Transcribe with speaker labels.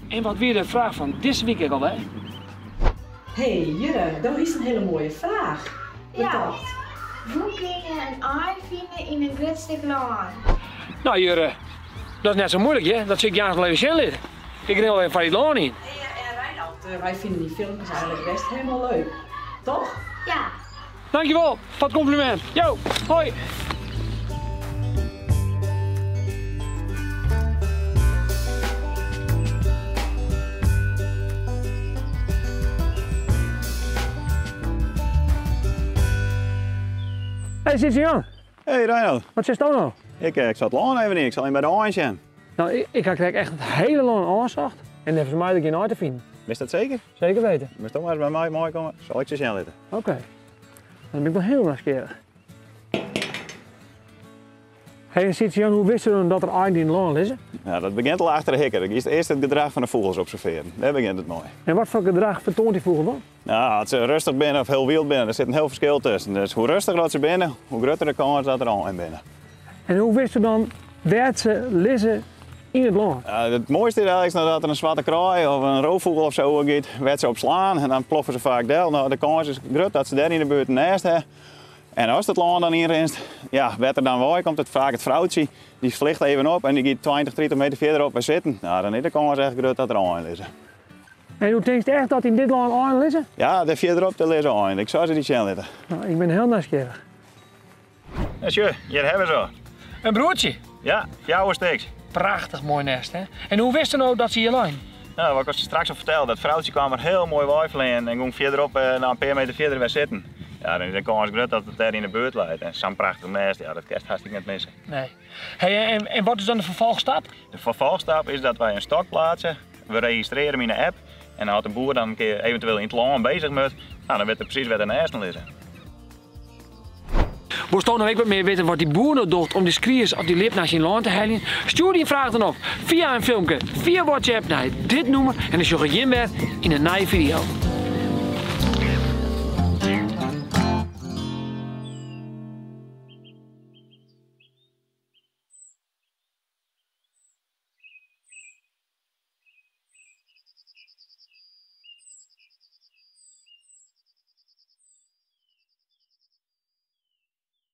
Speaker 1: En wat wie de fraach fan dizze wike ek alwer?
Speaker 2: Hey Jurre, do hiest in hiele moaie fraach betocht.
Speaker 3: Hoe kin je in aai fine yn in grut stik lân?
Speaker 1: No Jurre, dat is net sa muoilik hear, dat sil ik jans wol even sjen litte. Ik rin wol even foar dyn lân yn.
Speaker 2: Hey en Reinout, wy fine dy filmkes eigenlik best helemaal leuk, toch?
Speaker 3: Ja.
Speaker 1: Dankjewol foar it komplimint. Jo, hoi. Hey Sietse Jan.
Speaker 4: Hey Reinout.
Speaker 1: Wat silsto no?
Speaker 4: Ik, ik sil it lân even yn, ik sil even by de ein sjen.
Speaker 1: No, ik, ik ha krekt echt it hiele lân ôfsocht en neffens my der gjin ein te finen.
Speaker 4: Witst dat seker?
Speaker 1: Seker weten.
Speaker 4: Moatst toch mar ris by my meikomme, sal ik se sjen litte.
Speaker 1: Oké. Dan bin ik wol hiel nijsgjirrich. Hey, en Sietse Jan, hoe witsto dan dat der einen yn it lân lizze?
Speaker 4: Ja, dat begjint al achter de hikke. Dan giest earst it gedrach fan de fûgels observearjen. Dêr begjint it mei.
Speaker 1: En wat foar gedrach fertoant dy fûgel dan?
Speaker 4: Nou, as se rêstich binne of hiel wyld binne, der sit in hiel ferskil tusken. Dus hoe rêstiger dat se binne, hoe grutter de kâns dat der einen binne.
Speaker 1: En hoe witsto dan wêr't se lizze yn it lân?
Speaker 4: It moaiste is eigentlik dat der in swarte kraai of in roofûgel of sa oergiet, wêr't se op slaan en dan ploffe se faak del. No, de kâns is grut dat se dêr yn de buert in nêst ha. En ast it lân dan ynrinst, ja, wêr't der dan wei komt, it faak it froutsje, dy flecht even op en dy giet 20, 30 meter fierderop wer sitten. No, dan is de kâns echt grut dat der einen lizze.
Speaker 1: En do tinkst echt dat yn dit lân einen lizze?
Speaker 4: Ja, dêr fierderop dêr lizze einen. Ik sil se dy sjen litte.
Speaker 1: No, ik bin hiel nijsgjirrich.
Speaker 4: En sjoch, hjir hawwe we se.
Speaker 1: In broertsje?
Speaker 4: Ja, fjouwer stiks.
Speaker 1: Prachtich moai nêst, hè? En hoe witsto no dat se hjir leinen?
Speaker 4: No, wat ik straks al fertelde, dat froutsje kwam der hiel moai wei fleanen en gong fierderop, no, in pear meter fierder wer sitten. Ja, dan is de kâns grut dat it dêr yn de buert leit. En sa'n prachtich nêst, ja, dat kinst hartstikke net misse.
Speaker 1: Nee. Hey, en wat is dan de ferfolchstap?
Speaker 4: De ferfolchstap is dat wy in stok pleatse. We registrearje him yn de app en as de boer dan in kear eventueel yn it lân bezich moat, no, dan wit er presys wêr't de nêsten lizze.
Speaker 1: Wolsto no ek wat mear witte wat dy boer no docht om dy skries of dy ljip nei syn lân te heljen? Stjoer dyn fraach dan op fia in filmke, fia WhatsApp nei dit nûmer en dan sjoch ik jim wer yn in nije fideo.